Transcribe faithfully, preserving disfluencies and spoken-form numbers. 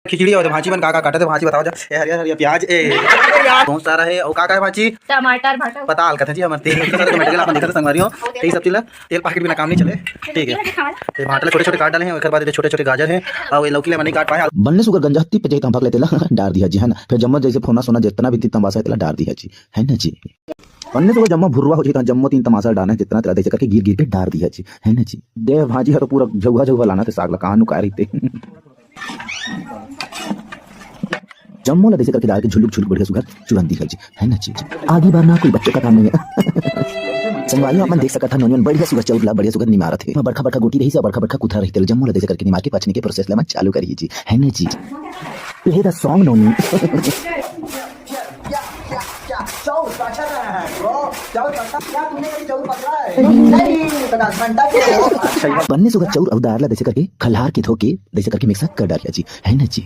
खिचड़ी और भांची मन का का काटत हे, भांची बताओ जा। ए हरियर हरियर प्याज, ए बहुत सारा हे। और का का हे भांची? टमाटर, भाटा। पताल कथे जी हमर तेल, तो सारे टमाटर ला अपन देखत हे संगवारी हो। यही सब चीज ला, तेल पाकिट बिना काम नहीं चले। ठीक है, ये भांटा ला छोटे छोटे काट डाले हे, ओकर बाद ये छोटे छोटे गाजर हे, और ये लौकी ला मैं नहीं काट पाए। बन्ने सुग्घर गंजा तिप जाही त हम भक ले तेला डार दिहा जी, है ना। फिर जम्मो जैसे फोना सोना जितना भी तिप तमाशा हे तेला डार दिहा जी, है ना जी। बन्ने सुग्घर जम्मो भुरवा हो जाही त जम्मो तीन तमाशा डारना हे जितना तेला, जैसे करके गिर गिर के डार दिहा जी, है ना जी। दे भांजी ह तो पूरा झउहा झउहा लानत हे साग ला, कहाँ नुकाय रहिते। जम्मो ला जैसे करके डार के झुलुक झुलुक बढ़िया सुग्घर चुरन दिहा जी, है ना जी। आगी बार ना कोई बच्चों का काम नहीं है। संगवारी हो, आप मन देख सकत हा, नोनी मन बढ़िया सुग्घर चाउर ला बढ़िया सुग्घर निमारत हे। बड़खा बड़खा गोटी रहिस, बड़खा बड़खा कुथरा रहिस, तेला जम्मो ला जैसे करके निमार के पचनी के प्रोसेस ला मैं चालू करही जी, है ना जी। Play the song, नोनी। बन्ने सुग्घर चाउर अउ दार ला जैसे करके खल्हार के धो के जैसे करके मिक्स कर डारिहा जी, है ना जी।